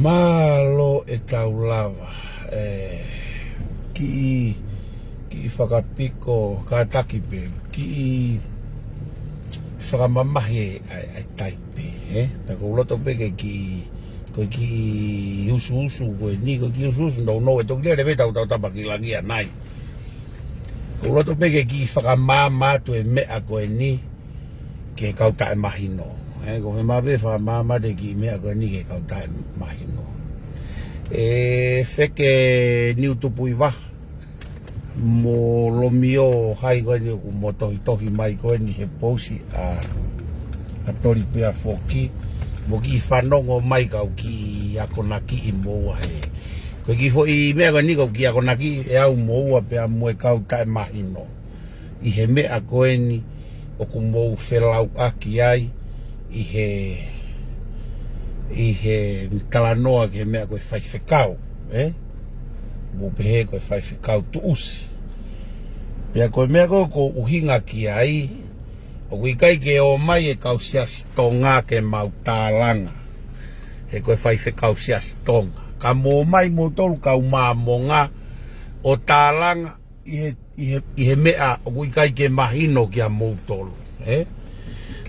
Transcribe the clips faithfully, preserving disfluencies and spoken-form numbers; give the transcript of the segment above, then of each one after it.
Mālō e tau lava, ē, kiʻi, kiʻi fakapiko kātaki pē, kiʻi fakamamahi ʻa e, ʻa e taipe, ē? Pea ʻoku ou loto pē ke kiʻi, ko e kiʻi usuusu ko eni, ko e kiʻi usuusu nounou ʻe toki lele pē tau tau tapa ki langi ʻanai. ʻOku ou loto pē ke kiʻi fakamaama atu e meʻa ko eni, ki he kau taʻemahino. Ē, ko e meʻa pē fakamāmā atu e kiʻi meʻa ko eni ki he kau taʻemahino. ʻE Feke Niutupuivaha mo Lomio hai ko eni ʻoku mo tohitohi mai ko eni he pousi ʻa, ʻa Toli pea foki. Mo kiʻi fanongo mai kau kiʻi akonakiʻi moua he. Ko e kiʻi foʻi meʻa ko eni kau kiʻi akonakiʻi ʻe au moua pea mo e kau taʻemahino. ʻI he meʻa ko eni ʻoku mou felauʻaki ai ʻi he, ʻi he talanoa ki he meʻa ko e faifekau, ē? Mou pehē ko e faifekau tuʻusi. Pea ko e meʻa ko ē ʻoku ou ʻuhinga ki ai, ʻoku ʻikai ke ō mai e kau Siasi Tonga ke mau tālanga. He ko e faifekau Siasi Tonga. Ka mou ō mai moutolu kau Māmonga ʻo tālanga ʻi he, ʻi he, ʻi he meʻa ʻoku ʻikai ke mahino kia moutolu, ē?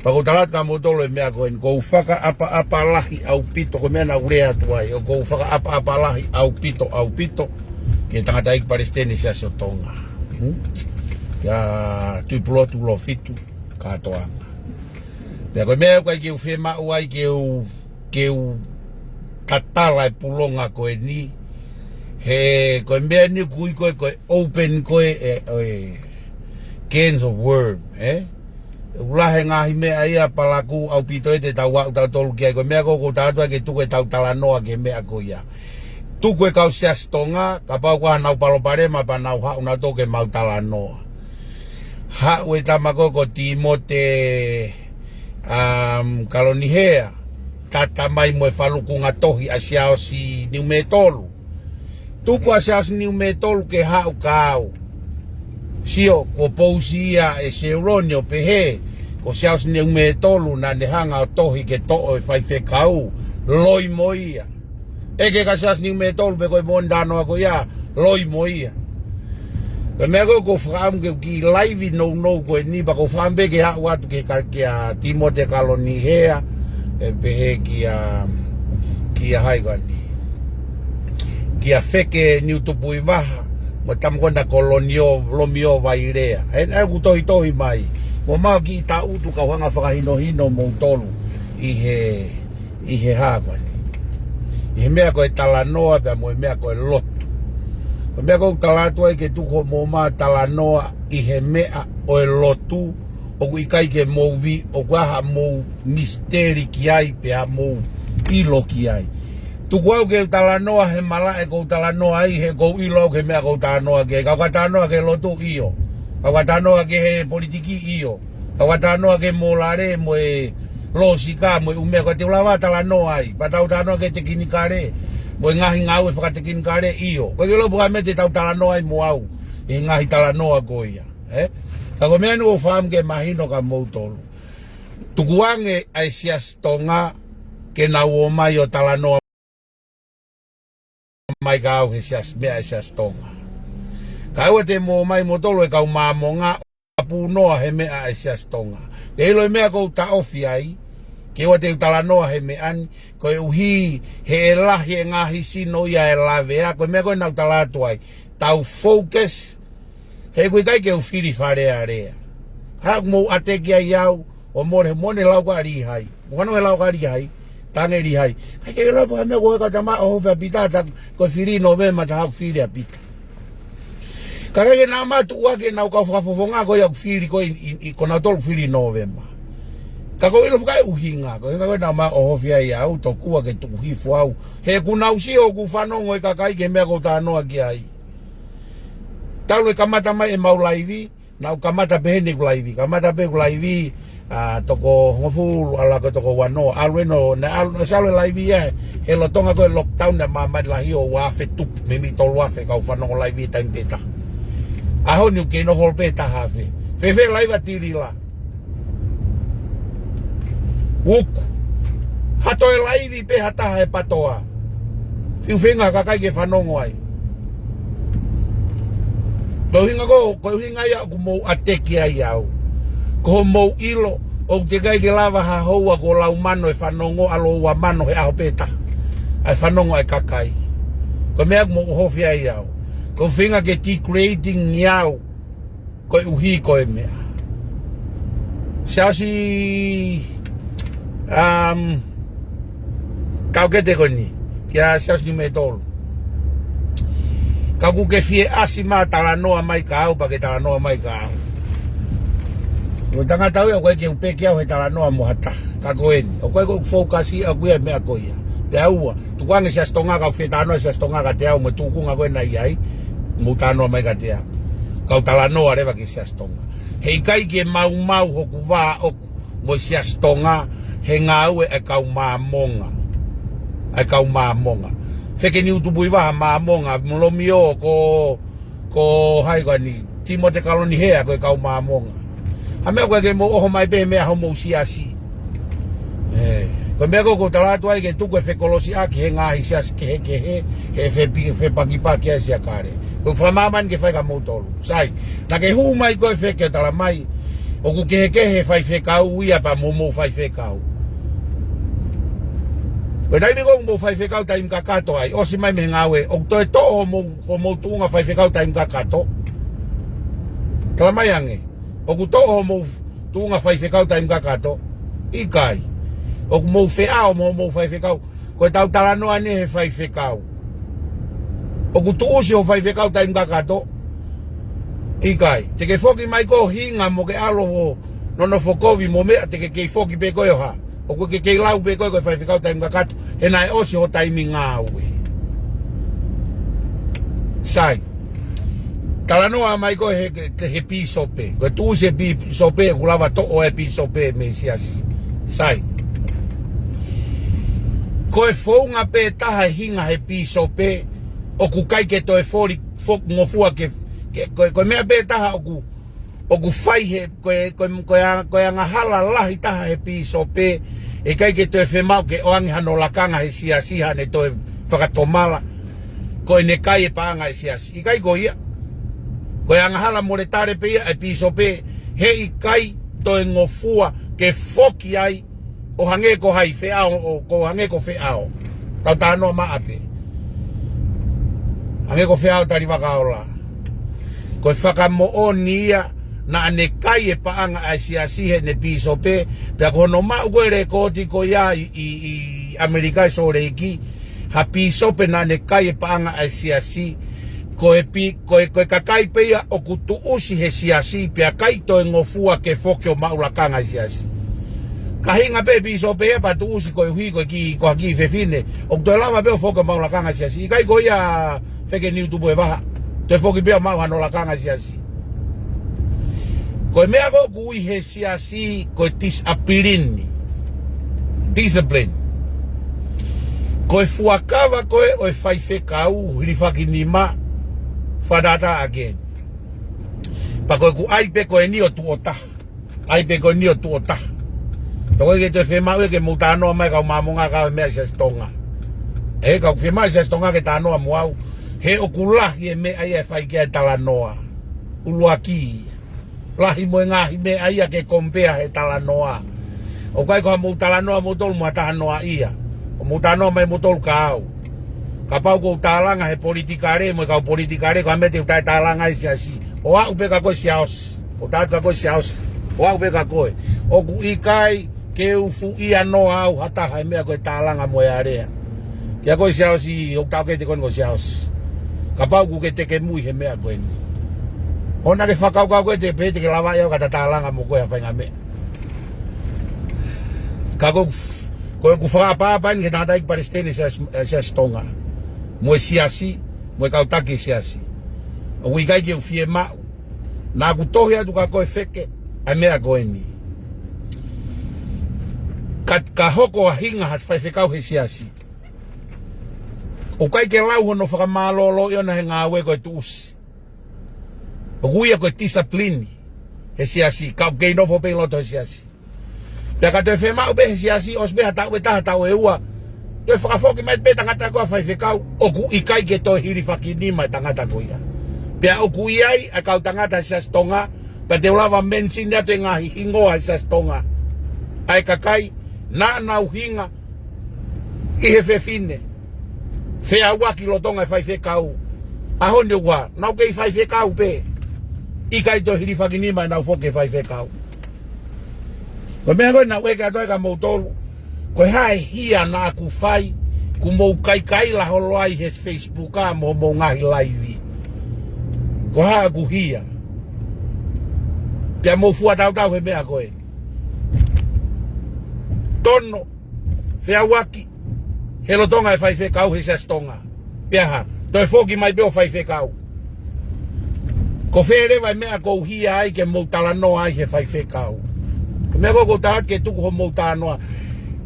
Pea ʻoku ou tala atu kia moutolu e meʻa ko eni, ʻoku ou fakaʻapaʻapa lahi ʻaupito, ko e meʻa naʻa ku lea atu ai, ʻoku ou fakaʻapaʻapa lahi ʻaupito, ʻaupito, ki he tangataʻeiki palesiteni Siasi ʻo Tonga. Hmm? Kia Tuʻipulotu Lofitu Kātoanga. Pea ko e meʻa ʻoku ʻikai ke u fiemaʻu ai ke u, ke u tatala e pulonga ko eni. He ko e meʻa ni ʻoku ui ko e, ko e open ko e, e, e cans of worm, ē? ʻOku lahi e ngaahi meʻa ia palakū ʻaupito ʻe te tau aʻu tautolu ki ai. Ko e meʻa ko ē ʻoku ou tala atu ai ke tuku e tau talanoa ki he meʻa ko ia. Tuku e kau Siasi Tonga, kapau ʻoku ʻi ai haʻanau palopalema pea nau haʻu nautolu ke mau talanoa. Haʻu e tama ko ē ko Timote, um, Kalonihea, tata mai mo e falukunga tohi ʻa Siaosi Niumetolu. Tuku ʻa Siaosi Niumetolu ke haʻu kau. Sio, ko e pousi ia ʻe Seuloni ʻo pehē, ko Siaosi Niumetolu naʻa ne hanga ʻo tohi ke toʻo e faifekau, loi mo ia. ʻEke kia Siaosi Niumetolu pe ko e moʻoni talanoa ko ia, loi mo ia. Ko e meʻa ko ē ʻoku ou fakaʻamu ke u kiʻi laivi nounou ko eni pea ʻoku ou fakaʻamu pē ke aʻu atu ke ka, kia Timote Kalonihea, ʻe pehē kia, kia hai ko eni. Kia Feke Niutupuivaha, mo e tama ko ena ko Lonio, Lomio Vailea. He naʻa ku tohitohi mai. Mo mau kiʻi taʻutu kau hanga fakahinohino moutolu. ʻI he ʻI he hā ko eni. ʻI he meʻa ko e talanoa pea mo e meʻa ko e lotu. Ko e meʻa ʻoku ou tala atu ai ke tuku hoʻomou talanoa ʻi he meʻa ʻo e lotu, ʻoku ʻikai ke mou vi, ʻoku ʻi ai haʻamou misiteli ki ai pea mou ʻilo ki ai. Tuku au ke u talanoa he malaʻe ʻoku ou talanoa ai, he ʻoku ou ʻilo au ki he meʻa ʻoku ou talanoa ki ai. Ka u ka talanoa ki he lotu, ʻio. Ka u ka talanoa ki he politiki, ʻio. Ka u ka talanoa ki he mōlale mo e lōsika mo e ʻū meʻa ko ē te u lava talanoa ai. Pea tau talanoa ki he tekinikale mo e ngaahi ngāue fakatekinikale, ʻio. Ko e ke lopu ka meʻa te tau talanoa ai mo au ʻi he ngaahi talanoa ko ia, ē? Ka ko e meʻa ni ʻoku ou fakaʻamu ke mahino kia moutolu. Tukuange ʻa e Siasi Tonga ke nau ō mai ʻo talanoa mai kia au he Siasi, meʻa ʻa e Siasi Tonga. Ka ʻoua te mou ō mai moutolu e kau Māmonga ʻo punoa he meʻa ʻa e Siasi Tonga. Ke ʻilo e meʻa ʻoku ou taʻofi ai, ke ʻoua te u talanoa he meʻa ni, koeʻuhi he ʻe lahi e ngaahi sino ia ʻe lavea, ko e meʻa ko ē naʻa ku tala atu ai. Tau focus, he ʻoku ʻikai ke u fili Fale Alea. Haʻaku mou ʻateki ai au, ʻo mole, mole lau ka lihai. Mo kano he lau ka lihai, tange lihai. ʻIkai ke lau pē ha meʻa ko e ka tama ʻohofi ʻa Pita, ta ko e fili Nōvema ta haʻu fili ʻa Pita. Ka ʻikai ke nau mātuʻaki ʻenau kau fakafofonga ko ia ʻoku fili ko ē ʻi, ʻi, ʻi ko nautolu fili Nōvema. Ka ʻoku ou ʻilo fakaʻuhinga, ko e ʻuhinga ko ē naʻa ma ʻohofi ai au, tokua ke tuku hifo au. He ʻoku nau sio ʻoku fanongo e kakai ki he meʻa ʻoku ou talanoa ki ai. Talu e kamata mai ʻemau laivi, naʻa ku kamata pē heni ʻeku laivi, kamata pē ʻeku laivi, ʻa, toko hongofulu, ʻalu ko e toko uanoa, ʻalu ʻeni ʻo, naʻe ʻalu, naʻe salo e laivi ia, he lolotonga ko e lockdown naʻe māmani lahi ʻo ua afe tupu, meimei tolu afe kau fanongo laivi he taimi pē taha. ʻAho ni ʻoku kei nofo pē taha afe. Fēfē laivi ʻa Tilila? Uku. Ha toe laivi pē ha taha he PTOA. Fiu feinga kakai ke fanongo ai. Ko e ʻuhinga ko, ko e ʻuhinga ia ʻoku mou ʻateki ai au. Ko hoʻomou ʻilo, ʻoku teʻeki ke lava ha houa kuo lau mano e fanongo, ʻalu ua mano he ʻaho pē taha. ʻA e fanongo ʻa e kakai. Ko e meʻa ʻoku mou ʻohofi ai au. Ko e feinga ke degrading au. Koeʻuhi ko e meʻa. Siasi, um, taʻokete ko eni, kia Siasi Niumeitolu. Ka ʻoku ke fie ʻasi mai talanoa mai kia au, pea ke talanoa mai kia au. Ko e tangata au ia, ʻoku ʻikai ke u peke au he talanoa mo ha taha. Ka ko eni, ʻoku ʻikai ke u focus ʻaʻaku ia he meʻa ko ia. Pea ua, tukuange Siasi Tonga, ka ʻoku fie talanoa Siasi Tonga kiate au, mo e tūkunga ko ena ʻi ai, mou talanoa mai kiate au. Kau talanoa leva ki Siasi Tonga. He ʻikai ke maumau hoku vā ʻoʻoku mo Siasi Tonga, he ngāue ʻa e kau Māmonga. ʻA e kau Māmonga. Feke Niutupuivaha Māmonga, mo Lomio ko, ko hai ko eni, Timote Kalonihea ko e kau Māmonga. Ha meʻa ko ē ke mou ʻoho mai pē he meʻa homou siasi. ʻE, ko e meʻa ko ē ʻoku ou tala atu ai ke tuku e fekolosiʻaki he ngaahi siasi kehekehe, he fepi-, fepakipaki ʻa e siakale. Ko e fakamāmani ke fai kia moutolu. Sai, naʻa ke hū mai koe Feke ʻo tala mai, ʻoku kehekehe faifekau ia pea mo hoʻomou faifekau. Ko e taimi ko ē ʻoku mou faifekau taimi kakato ai, ʻosi mai mei he ngāue, ʻoku toe toʻo hoʻomou, hoʻomou tuʻunga faifekau taimi kakato. Tala mai ange, ʻoku toʻo hoʻomou tuʻunga faifekau taimi kakato? ʻIkai. ʻOku mou feʻao mo hoʻomou faifekau? Ko ʻetau talanoa ni he faifekau. ʻOku tuʻusi hoʻo faifekau taimi kakato? ʻIkai. Te ke foki mai koe ʻo hinga mo ke ʻalu ʻo nonofo kovi mo meʻa, te ke kei foki pē koe ʻo hā? ʻOku ke kei lau pē koe ko e faifekau taimi kakato, he naʻe ʻosi hoʻo taimi ngāue. Sai. Talanoa mai koe he, he, he pīsope. Ko e tuʻusi e pīsope, ʻoku lava toʻo e pīsope mei he siasi. Sai. Ko e founga pē taha e hinga he pīsope, ʻoku ʻikai ke toe foli, fo-, ngofua ke, ke, ko e, ko e meʻa pē taha ʻoku, ʻoku fai he, ko e, ko e, ko e a-, ko e angahala lahi taha he pīsope, ʻe ʻikai ke toe fiemaʻu ke ʻoange hano lakanga he siasi haʻane toe fakatomala, ko ʻene kai e paʻanga e siasi. ʻIkai ko ia. Ko e angahala mole tale pē ia e pīsope, he ʻikai toe ngofua ke foki ai, ʻo hangē ko hai, Feʻao, ʻo, ko hangē ko Feʻao. Tau talanoa maʻa pē. Hangē ko Feʻao Talivakaola. Ko e fakamoʻoni ia, naʻa ne kai e paʻanga ʻa e siasi heʻene pīsope, pea ko hono maʻu ko ē lekooti ko ia ʻi, ʻi, ʻi ʻAmelika ʻi Sōleki, ha pīsope naʻa ne kai e paʻanga ʻa e siasi, ko e pī-, ko e, ko e kakai pē ia ʻoku tuʻusi he siasi, pea ʻikai toe ngofua ke foki ʻo maʻu lakanga ʻi he siasi. Ka hinga pē pīsope ia pea tuʻusi koeʻuhi ko e kiʻi, ko ha kiʻi fefine, ʻoku toe lava pē ʻo foki ʻo maʻu lakanga ʻi he siasi. ʻIkai ko ia Feke Niutupuivaha. Toe foki pē ʻo maʻu hano lakanga ʻi he siasi. Ko e meʻa ko ē ʻoku ui he siasi ko e discipline. Discipline. Ko e fuakava ko ē ʻo e faifekau, hilifakinima, fakatātā again. Pea ko ʻeku ʻai pē ko eni ʻo tuʻo taha. ʻAi pē ko eni ʻo tuʻo taha. Toko ke toe fiemaʻu ia ke mou talanoa mai kau Māmonga kau e meʻa Siasi Tonga. ʻE, kau fiemaʻu Siasi Tonga ke talanoa mo au. He ʻoku lahi e meʻa ia ʻe fai ki ai e talanoa. ʻUluaki ia. Lahi mo e ngaahi meʻa ia ke compare he talanoa. ʻOku ʻikai ko haʻamou talanoa moutolu mo ha taha noaʻia. ʻO mou talanoa mai moutolu kia au. Kapau ʻoku ou tālanga he politikale, mo e kau politikale, ko e meʻa te u taʻetālanga ai e siasi. ʻO aʻu pē kia koe Siaosi. ʻO tala atu kia koe Siaosi. ʻO aʻu pē kia koe. ʻOku ʻikai ke u fuʻia noa au ha taha he meʻa ko e tālanga mo e alea. Kia koe Siaosi, ʻoku taʻokete koe eni ko Siaosi. Kapau ʻoku ke teke muʻi he meʻa ko eni. ʻOua naʻa ke fakakaukau koe te pehē te ke lavaʻi au ka ta tālanga mo koe ha faʻahinga meʻa. Ka ko, ko ʻeku fakaʻapaʻapa eni ki he tangataʻeiki palesiteni Siaosi, eh, Siaosi Tonga. Mo e siasi, mo e kau taki siasi. ʻOku ʻikai ke u fiemaʻu. Naʻa ku tohi atu kia koe Feke, ʻa e meʻa ko eni. Ka, ka hoko ʻa e hinga ha faifekau he siasi, ʻoku ʻikai ke lau hono fakamālōlōʻi ʻona he ngāue ko e tuʻusi. ʻOku ui ia ko e discipline he siasi, ka ʻoku kei nofo pē ʻi loto he siasi. Pea ka toe fiemaʻu pē he siasi, ʻosi pē ha taʻu ʻe taha, taʻu ʻe ua, Toe fakafoki mai pē tangata ko ē ʻa faifekau, ʻoku ʻikai ke toe hilifakinima e tangata ko ia. Pea ʻoku ʻi ai ʻa e kau tangata Siasi Tonga, pea te u lava mention atu e ngaahi hingoa ʻa e Siasi Tonga. ʻA e kakai naʻa nau hinga ʻi he fefine feʻauaki lolotonga e faifekau. ʻAho ni ʻoku ʻa, nau kei faifekau pē. ʻIkai toe hilifakinima ʻenau foki ki he faifekau. Ko e meʻa ko ē naʻe ʻeke atu ai kia moutolu, ko e hā e hia naʻa ku fai, kuo mou kaikaila holo ai he Facebook ʻa mo hoʻomou ngaahi laivi. Ko e hā ʻeku hia? Pea mou fuatautau he meʻa ko ē. Tono, feʻauaki he lolotonga e faifekau he Siasi Tonga. Pea hā, toe foki mai pē ʻo faifekau. Ko fē leva e meʻa ʻoku ou hia ai ke mou talanoa ai he faifekau? Ko e meʻa ko ē ʻoku ou tala atu ke tuku hoʻomou talanoa.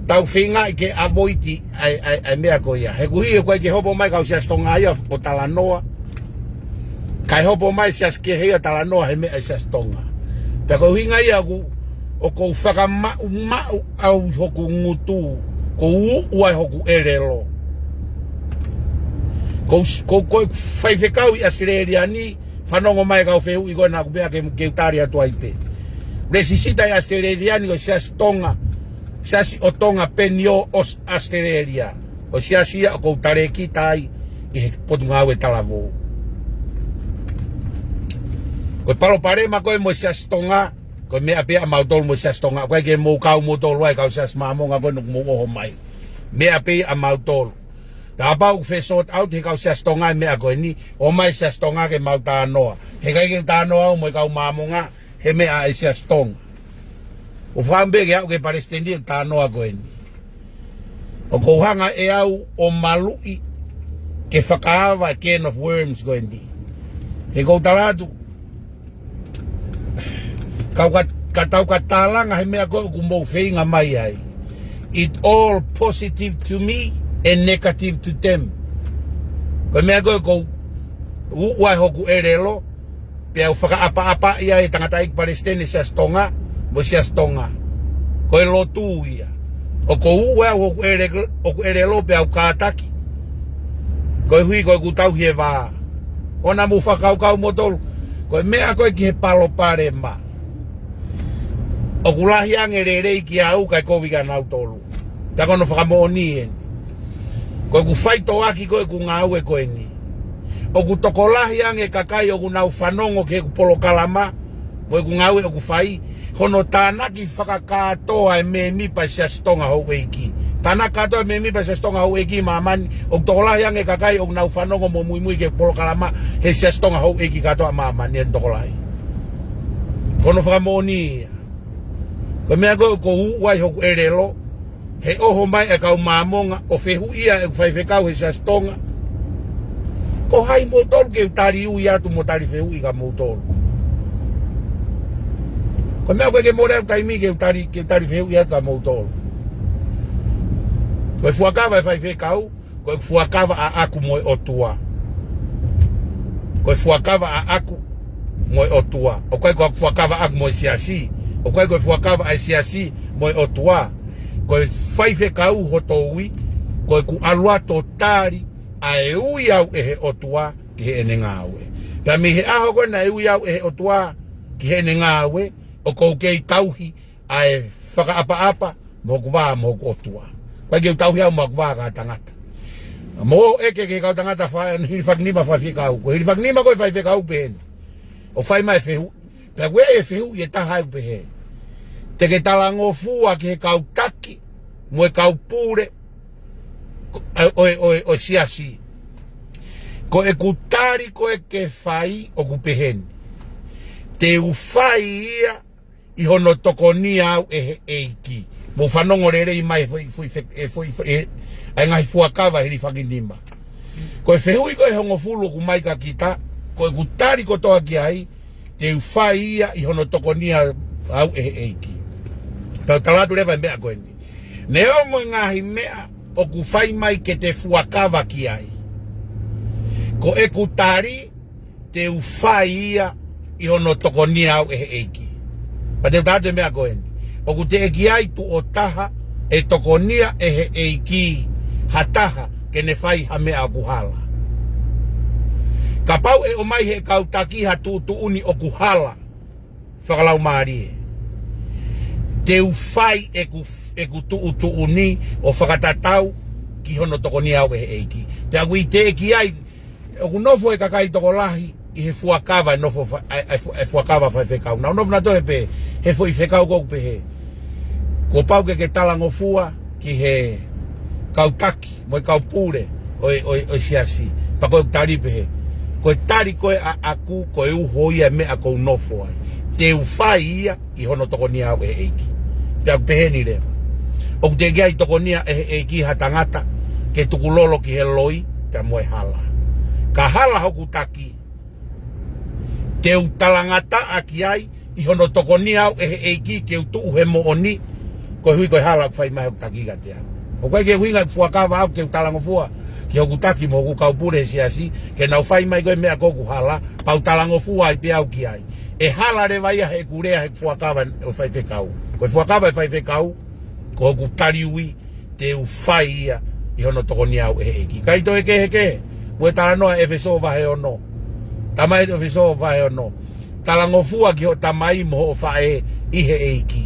Tau feingaʻi ke avoid ʻa e, ʻa e, ʻa e meʻa ko ia. He ʻoku ʻikai ke hopo mai kau Siasi Tonga ia ʻo talanoa. Kae hopo mai siasi kehe ia ʻo talanoa he meʻa ʻa e Siasi Tonga. Pea ko e ʻuhinga ia ʻoku, ʻoku ou fakamaʻumaʻu au hoku ngutu, ʻoku ou uʻu ai hoku ʻelelo. Ko, ko, ko e faifekau ʻi ʻAositelēlia ni, fanongo mai kau fehuʻi ko ē naʻa ku pehē ke, ke u tali atu ai pē. Lēsisita ʻi ʻAositelēlia ni ko e Siasi Tonga, Siasi ʻo Tonga Peniō ʻo ʻAositelēlia. Ko e siasi ia ʻoku ou talēkita ai ʻi he Potungāue Talavou. Ko e palopalema ko ē mo e Siasi Tonga, ko e meʻa pē ia ʻa mautolu mo e Siasi Tonga. ʻOku ʻikai ke mou kau moutolu ai kau Siasi Māmonga ko ē naʻa mou ʻoho mai. Meʻa pē ia ʻa mautolu. Kapau ʻoku fie sort out he kau Siasi Tonga e meʻa ko eni, ʻomai Siasi Tonga ke mau talanoa. He ʻikai ke u talanoa au mo e kau Māmonga he meʻa ʻa e Siasi Tonga. ʻOku ou fakaʻamu pē ke aʻu ki he palesiteni ʻo talanoa ko eni. ʻOku ou hanga ʻe au ʻo maluʻi ke fakaava e can of worms ko eni. He ʻoku ou tala atu, kau ka, ka tau ka tālanga he meʻa ko ē ʻoku mou feinga mai ai. It all positive to me and negative to them. Ko e meʻa ko ē ʻoku ou uʻu ai hoku ʻelelo, pea u fakaʻapaʻapaʻi ai e tangataʻeiki palesiteni Siasi Tonga mo Siasi Tonga. Ko e lotu ia. ʻOku ou uʻu au hoku ʻele, hoku ʻelelo pea u kātaki. Koeʻuhi ko ʻeku tauhi e vā. ʻOua naʻa mou fakakaukau moutolu, ko e meʻa ko ē ki he palopalema, ʻoku lahi ange lelei kiate au kae kovi kia nautolu. Pea ko hono fakamoʻoni eni. Ko ʻeku faitoʻoaki ko ē ʻeku ngāue ko eni, ʻoku tokolahi ange e kakai ʻoku nau fanongo ki heʻeku polokalama mo ʻeku ngāue ʻoku fai, hono tānaki fakakātoa e mēmipa ʻa e Siasi Tonga houʻeiki. Tānaki kātoa e mēmipa ʻa e Siasi Tonga houʻeiki ʻi māmani, ʻoku tokolahi ange e kakai ʻoku nau fanongo mo muimui ki he polokalama he Siasi Tonga houʻeiki kātoa ʻa māmani, eni tokolahi. Ko hono fakamoʻoni ia. Ko e meʻa ko ē ʻoku ou uʻu ai hoku ʻelelo, he ʻoho mai e kau Māmonga ʻo fehuʻia ʻeku faifekau he Siasi Tonga. Ko hai moutolu ke u tali ui atu mo tali fehuʻi kia moutolu? Ko e meʻa ʻoku ʻikai ke mole ʻeku taimi ke u tali, ke u tali fehuʻi atu kia moutolu. Ko e fuakava e faifekau, ko e fuakava ʻaʻaku mo e ʻOtua. Ko e fuakava ʻaʻaku mo e ʻOtua. ʻOku ʻikai ko e fuakava ʻaʻaku mo e siasi. ʻOku ʻikai ko e fuakava ʻa e siasi mo e ʻOtua. Ko e faifekau hoto ui, ko ʻeku ʻalu atu ʻo tali ʻa e ui au ʻe he ʻOtua ki heʻene ngāue. Pea mei he ʻaho ko ē naʻe ui au ʻe he ʻOtua ki heʻene ngāue, ʻoku ou kei tauhi ʻa e fakaʻapaʻapa mo hoku vā mo hoku ʻOtua. ʻOku ʻikai ke u tauhi au mo hoku vā ki ha tangata. Mou ʻeke ki he kau tangata fa-, hilifakinima faifekau. Ko e hilifakinima ko ē faifekau pē eni. ʻOku fai mai e fehuʻi. Pea ko e fehuʻi ʻe taha ʻoku pehē: Te ke talangofua ki he kau taki mo e kau pule ʻo, ʻo, ʻo, ʻo e siasi. Ko ʻeku tali ko ē ke fai ʻoku peheni: Te u fai ia ʻi hono tokonia au ʻe he ʻEiki. Mou fanongo lelei mai e foʻi, foʻi fe-, e foʻi fe-, e, ʻa e ngaahi fuakava hilifakinima. Ko e fehuʻi ko ē ʻe hongofulu ʻoku mai kia kita, ko ʻeku tali kotoa ki ai: Te u fai ia ʻi hono tokonia au ʻe he ʻEiki. Pea u tala atu leva e meʻa ko eni. Neongo e ngaahi meʻa ʻoku fai mai ke te fuakava ki ai, ko ʻeku tali: Te u fai ia ʻi hono tokonia au ʻe he ʻEiki. Pea te u tala atu e meʻa ko eni. ʻOku teʻeki ai tuʻo taha ʻe tokonia ʻe he ʻEiki ha taha ke ne fai ha meʻa ʻoku hala. Kapau ʻe ʻomai he kau taki ha tuʻutuʻuni ʻoku hala fakalaumālie, te u fai ʻeku, ʻeku tuʻutuʻuni ʻo fakatatau ki hono tokonia au ʻe he ʻEiki. Pea ʻoku ʻi teʻeki ai, ʻoku nofo e kakai tokolahi ʻi he fuakava, nofo fa-, ʻa e, ʻa e fu-, ʻa e fuakava faifekau. Nau nofo nautolu he pē, he foʻi fekau ʻoku pehē, kuo pau ke ke talangofua ki he kau taki mo e kau pule ʻo e, ʻo e, ʻo e siasi. Pea ko e tali pehē, ko e tali ko ē ʻaʻaku, ko e uho ia e meʻa ʻoku ou nofo ai. Te u fai ia ʻi hono tokonia au ʻe he ʻEiki. Pea ʻoku pehē ni leva, ʻoku teʻeki ai tokonia ʻe he ʻEiki ha tangata ke tukulolo ki he loi pea mo e hala. Ka hala hoku taki, te u talangataʻa ki ai ʻi hono tokonia au ʻe he ʻEiki ke u tuʻu he moʻoni, koeʻuhi ko e hala ʻoku fai mai hoku taki kiate au. ʻOku ʻikai ke ʻuhinga ʻeku fuakava au ke u talangofua ki hoku taki mo hoku kau pule he siasi, ke nau fai mai ko e meʻa ʻoku hala, pea u talangofua ai pē au ki ai. ʻE hala leva ia heʻeku lea he fuakava ʻo e faifekau. Ko e fuakava ʻo e faifekau, ko hoku tali ui, te u fai ia ʻi hono tokonia au ʻe he ʻEiki. Kakai kehekehe, mou talanoa ʻEfesō vahe ono. Tamai ʻEfesō vahe ono. Talangofua ki hoʻo tamai mo hoʻo faʻē ʻi he ʻEiki.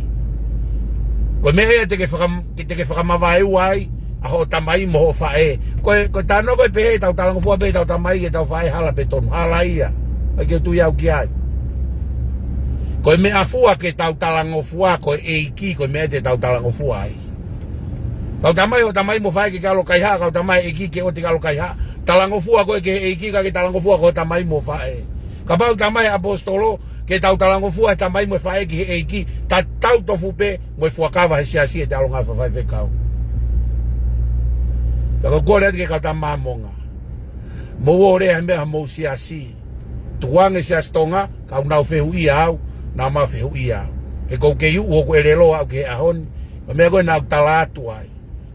Ko e meʻa ia te ke fakam-, te ke fakamavaeua ai ʻa hoʻo tamai mo hoʻo faʻē. Ko e, ko e talanoa ko ē pehē ʻetau talangofua pē ʻetau tamai, ʻetau faʻē, hala pē tonu, hala ia. ʻIkai ke u tui au ki ai. Ko e meʻafua ke tau talangofua, ko e ʻEiki ko e meʻa te tau talangofua ai. Kau tamai, hoʻo tamai mo faʻē ke ke ʻalu ʻo kaihaʻa, kau tamai, ʻEiki ke ʻoua te ke ʻalu ʻo kaihaʻa. Talangofua koe ki he ʻEiki, kae ke talangofua ki hoʻo tamai mo faʻē. Kapau tamai ʻaposetolo, ke tau talangofua e tamai mo e faʻē ki he ʻEiki, tatau tofu pē mo e fuakava he siasi ʻete ʻalu ʻo ngāue fakafaifekau. Pea ʻoku ou kole atu ki he kau tama Māmonga, mou ō ʻo lea he meʻa homou siasi. Tukuange Siasi Tonga, ka ʻoku nau fehuʻia au, nau mau fehuʻia au. He ʻoku ou kei uʻu hoku ʻelelo au ki he ʻaho ni, mo e meʻa ko ē naʻa ku tala atu ai.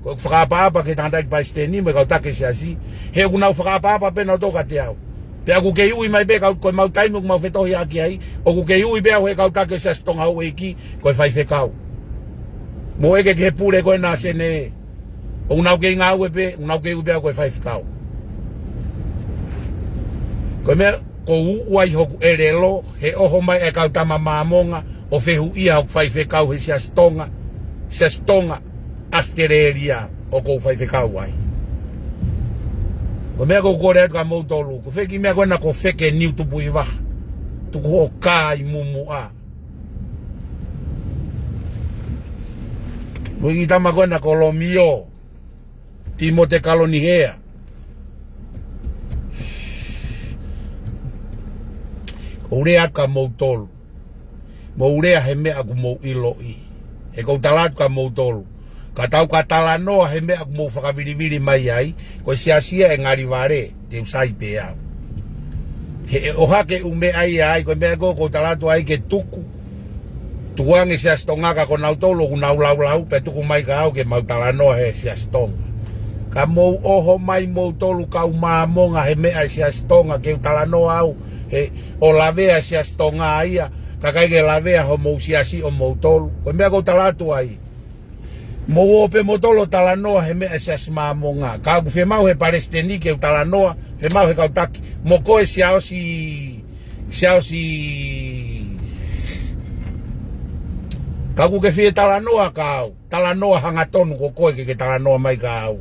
Ko ʻeku fakaʻapaʻapa ki he tangataʻeiki palesiteni mo e kau taki siasi, he ʻoku nau fakaʻapaʻapa pē nautolu kiate au. Pea ʻoku kei ui mai pē kau, ko ʻemau taimi ʻoku mau fetohiʻaki ai, ʻoku kei ui pē au he kau taki Siasi Tonga Houʻeiki, ko e faifekau. Mou ʻeke ki he pule ko ena Sene, ʻoku nau kei ngāue pē, ʻoku nau kei ui pē au ko e faifekau. Ko e meʻa ʻoku ou uʻu ai hoku ʻelelo, he ʻoho mai e kau tama Māmonga ʻo fehuʻia hoku faifekau he Siasi Tonga, Siasi Tonga ʻAositelēlia ʻoku ou faifekau ai. Ko e meʻa ʻoku ou kole atu kia moutolu, ko e feki meʻa ko ena ko e fake niu tupu ʻi vaha, tuku hoʻo kā ʻi mumuʻa. Mo e kiʻi tama ko ena ko Lomio Timote Kalonihea. ʻOku ou lea atu kia moutolu, mou lea he meʻa ʻoku mou ʻiloʻi. He ʻoku ou tala atu kia moutolu, ka tau ka talanoa he meʻa ʻoku mou fakavilivili mai ai, ko e siasi ia ʻe ngali vale, te u sai pē au. He ʻe ʻohake ʻū meʻa ia ai, ko e meʻa ko ē ʻoku ou tala atu ai ke tuku. Tukuange Siasi Tonga, ka ko nautolu ʻoku nau laulau, pea tuku mai kia au ke mau talanoa he Siasi Tonga. Ka mou ʻoho mai moutolu kau Māmonga he meʻa ʻa e Siasi Tonga ke u talanoa au, he ʻoku lavea e Siasi Tonga ia, kae ʻikai ke lavea homou siasi ʻo moutolu. Ko e meʻa ʻoku ou tala atu ai. Mou ō pē moutolu ʻo talanoa he meʻa ʻa e Siasi Māmonga. Ka ʻoku fiemaʻu he palesiteni ke u talanoa, fiemaʻu he kau taki, mo koe Siaosi, Siaosi. Ka ʻoku ke fie talanoa kia au, talanoa hangatonu ko koe ke ke talanoa mai kia au.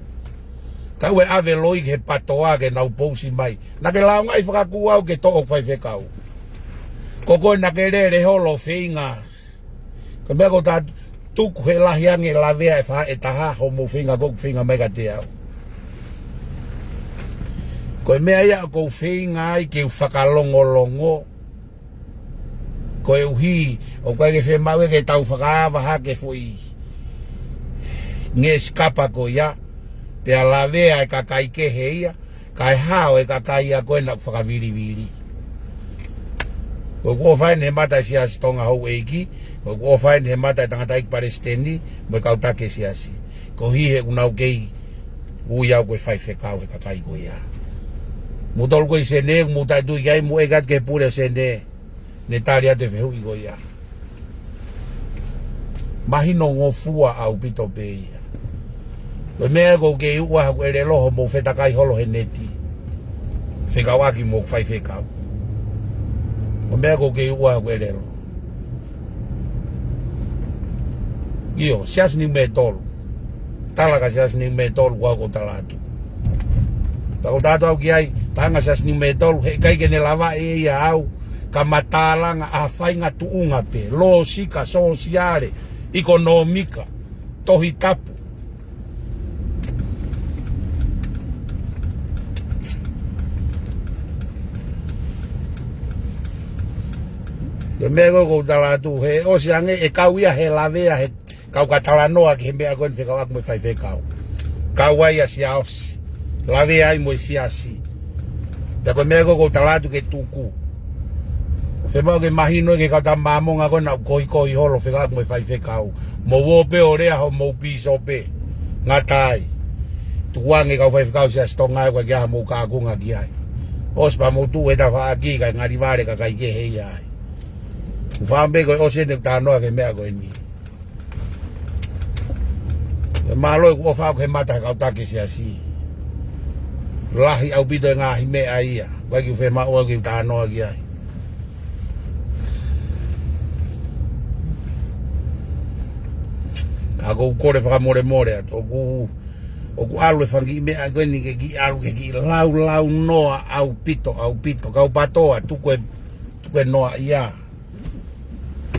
Ka ʻoua ʻe ʻave loi ki he PATOA ke nau pousi mai. Naʻa ke lāungaʻi fakakū au ke toʻo faifekau. Ko koe naʻa ke lele holo feinga. Ko e meʻa ʻoku ou tala atu, tuku he lahi ange lavea e faʻē ʻe taha homou feinga ko ē ʻoku feinga mai kiate au. Ko e meʻa ia ʻoku ou feinga ai ke u fakalongolongo. Koeʻuhi ʻoku ʻikai ke fiemaʻu ke tau fakaava hake foʻi ngeʻesi kapa ko ia, pea lavea e kakai kehe ia, kae hao e kakai ia ko ena ʻoku fakavilivili. Ko ʻeku ʻofa eni he mata e Siasi Tonga Houʻeiki, ko ʻeku ʻofa eni he mata e tangataʻeiki palesiteni mo e kau taki siasi. Koeʻuhi he ʻoku nau kei ui au ko e faifekau he kakai ko ia. Moutolu ko ē ʻi Sene, mou taʻetui ki ai, mou ʻeke atu ki he pule ʻo Sene, ne tali atu e fehuʻi ko ia. Mahino ngofua ʻaupito pē ia. Ko e meʻa ʻoku ou kei ʻuʻua ʻaku ʻelelo hoʻomou fetakai holo he neti fekauʻaki mo e faifekau. Ko e meʻa ʻoku ou kei ʻuʻua ʻaku ʻelelo. ʻIo, Siasi Niumeitolu. Tala kia Siasi Niumeitolu ko au ʻoku ou tala atu. Pea ʻoku ou tala atu au ki ai, paʻanga Siasi Niumeitolu, heʻikai ke ne lava ʻe ia au, ka ma tālanga ʻa e faʻahinga tuʻunga pē, lōsika, sōsiale, ʻikonōmika, Tohi Tapu. Ko e meʻa ko ē ʻoku ou tala atu, he ʻosi ange ʻe kau ia he lavea he kau ka talanoa ki he meʻa ko eni fekauʻaki mo e faifekau. Kau ai ʻa Siaosi. Lavea ai mo e Siasi. Pea ko e meʻa ko ē ʻoku ou tala atu ke tuku. Fiemaʻu ke mahino ki he kau tama Māmonga ko ena ʻoku kohikohi holo fekauʻaki mo e faifekau. Mou ō pē ʻo lea hoʻomou pīsope. Ngata ai. Tukuange kau faifekau Siasi Tonga ʻoku ʻikai ke ʻi ai haʻamou kaunga ki ai. ʻOsi pea mou tuʻu he tafaʻaki kae ngali vale kakai kehe ia ai. Fāmili ko e ʻosi eni ʻeku talanoa ki he meʻa ko eni. ʻE mālō ʻeku ʻofa ʻaku he mata he kau taki Siasi. Lahi ʻaupito e ngaahi meʻa ia. ʻOku ʻikai ke u fiemaʻu au ke u talanoa ki ai. Ka ʻoku ou kole fakamolemole atu. ʻOku, ʻoku ʻalu e fanga kiʻi meʻa ko eni ke kiʻi ʻalu ke kiʻi laulau noa ʻaupito, ʻaupito. Kau PTOA, tuku e, tuku e noaʻia.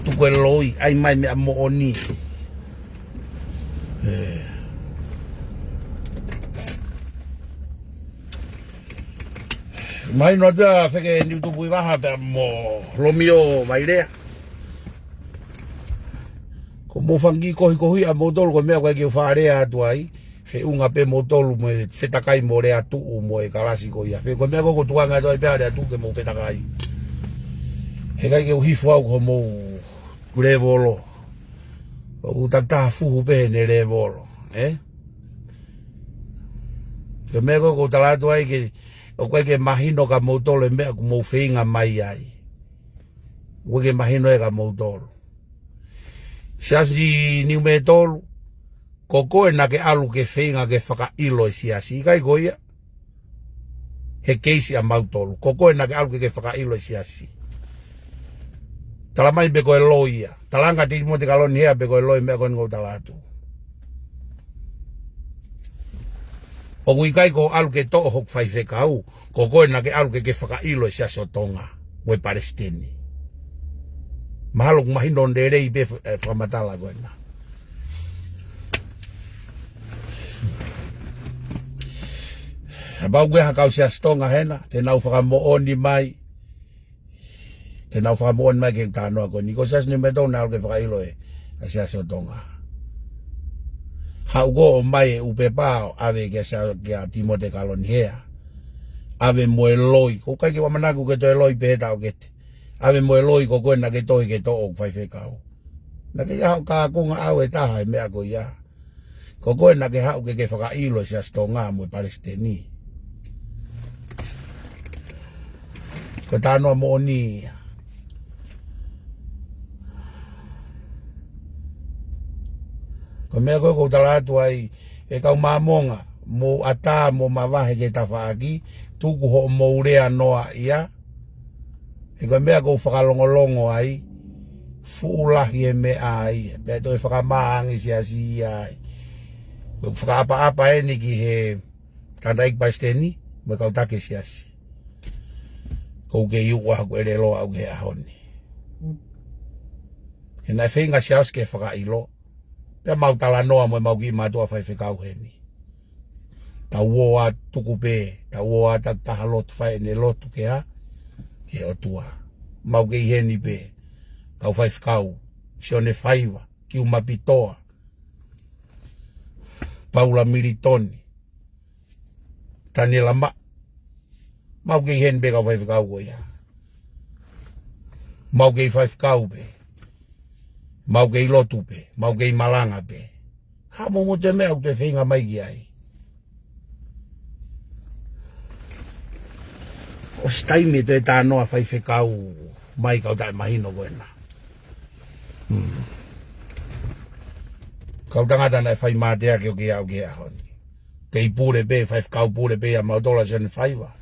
Tuku e loi, ʻai mai meʻa moʻoni. ʻE. Mahino atu ia Feke Niutupuivaha pea mo Lomio Vailea. Ko hoʻomou fanga kiʻi kohikohi ʻamoutolu ko e meʻa ʻoku ʻikai ke u faʻa lea atu ai. Feʻunga pē moutolu mo e fetakai mo Leatuʻu mo e kalasi ko ia. Fē ko e meʻa ko ē ʻoku ou tukuange atu ai pē ʻa Leatuʻu ke mou fetakai. Heʻikai ke u hifo au ki hoʻomou lēvolo. ʻOku takitaha fuhu pē heʻene lēvolo, ē? Ko e meʻa ko ē ʻoku ou tala atu ai ke, ʻoku ʻikai ke mahino kia moutolu e meʻa ʻoku mou feinga mai ai. ʻOku ʻikai ke mahino ia kia moutolu. Siasi Niumeitolu, ko koe naʻa ke ʻalu ke feinga ke fakaʻilo e Siasi, ʻikai ko ia? He keisi ʻamautolu. Ko koe naʻa ke ʻalu ke ke fakaʻilo e Siasi. Tala mai pe ko e loi ia. Talanga Timote Kaloni Hea pe ko e loi meʻa ko eni ʻoku ou tala atu. ʻOku ʻikai ko hoʻo ʻalu ke toʻo hoku faifekau. Ko koe naʻa ke ʻalu ke ke fakaʻilo e Siasi ʻo Tonga mo e Palesiteni. Mahalo ʻoku mahino lelei pē, ē, fakamatala ko ena. Kapau ʻoku ʻi ai ha kau Siasi Tonga hena, te nau fakamoʻoni mai, te nau fakamoʻoni mai ki heʻeku talanoa ko eni. Ko Siasi Niumeitolu naʻe ʻalu ke fakaʻilo e, ʻa e Siasi ʻo Tonga. Haʻu koe ʻo ʻomai e ʻū pepa ʻo ʻave kia Sia-, kia Timote Kaloni Hea. ʻAve mo e loi, ʻoku ʻikai ke u ʻamanaki ke toe loi pē he taʻokete. ʻAve mo e loi ko koe naʻa ke tohi ke toʻo hoku faifekau. Naʻe ʻikai haʻu ka ko e ngaahi ʻaho ʻe taha e meʻa ko ia. Ko koe naʻa ke haʻu ke ke fakaʻilo e Siasi Tonga mo e Palesiteni. Ko e talanoa moʻoni ia. Ko e meʻa ko ē ʻoku ou tala atu ai, ʻe kau Māmonga, mou ʻatā, mou mavahe ki he tafaʻaki, tuku hoʻomou lea noaʻia, he ko e meʻa ʻoku ou fakalongolongo ai, fuʻu lahi e meʻa ai, pea toe fakamā ange e Siasi ia ai. ʻOku fakaʻapaʻapa eni ki he tangataʻeiki Palesiteni, mo e kau taki Siasi. ʻOku ou kei ʻuʻua ʻaku ʻelelo au ki he ʻaho ni. He naʻe feinga Siaosi ke fakaʻilo, pea mau talanoa mo ʻemau kiʻi mātuʻa faifekau heni. Tau ō ʻo tuku pē, tau ō ʻo takitaha lotu fai ʻene lotu ki he ʻOtua. Mau kei heni pē, kau faifekau, Sione Faiva, Kiuma Pitoa, Paula Militoni, Taniela Maʻu. Mau kei heni pē kau faifekau ko ia. Mau kei faifekau pē. Mau kei lotu pē. Mau kei malanga pē. Haʻamou motu e meʻa ʻoku te feinga mai ki ai. ʻOsi taimi e toe talanoa faifekau mai kau taʻemahino ko ena. Hmm. Kau tangata naʻe fai mateaki ʻoku ʻi ai au ki he ʻaho ni. Kei pule pē, fai fakapule pē ʻa mautolu ʻa Sione Faiva.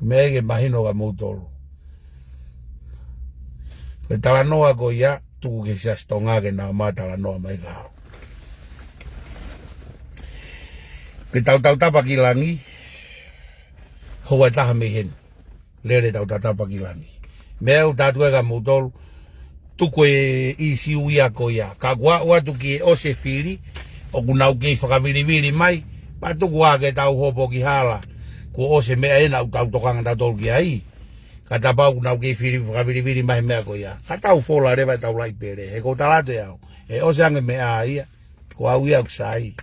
Meʻa ke mahino kia moutolu. Ko e talanoa ko ia, tuku ki he Siasi Tonga ke nau ō mai ʻo talanoa mai kia au. Ke tau tautapa ki langi, houa ʻe taha mei heni. Lele tau tautapa ki langi. Meʻa ʻoku ou tala atu kia moutolu, tuku e ʻīsiu ia ko ia. Ka kuo aʻu atu ki he ʻosi e fili, ʻoku nau kei fakavilivili mai, pea tuku ā ke tau hopo ki hala. Kuo ʻosi e meʻa ē naʻa tau tokanga tautolu ki ai. Ka kapau ʻoku nau kei fili fakavilivili mai he meʻa ko ia, ka tau fola leva ʻetau laʻi pele. He ʻoku ou tala atu ʻe au, ʻe ʻosi ange e meʻa ia, ko au ia ʻoku sai.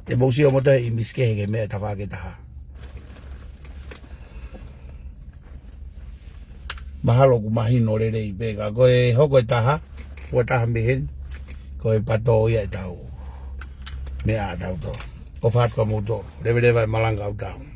Te mou sio moutolu he ʻīmisi kehe ki he meʻa ʻe taha ki he taha. Mahalo ʻoku mahino lelei pē ka ko e hoko e taha, houa ʻe taha mei heni, ko e pato ia ʻetau meʻa ʻatautolu. ʻOfa atu kia moutolu, leveleva e malanga ʻoku tau.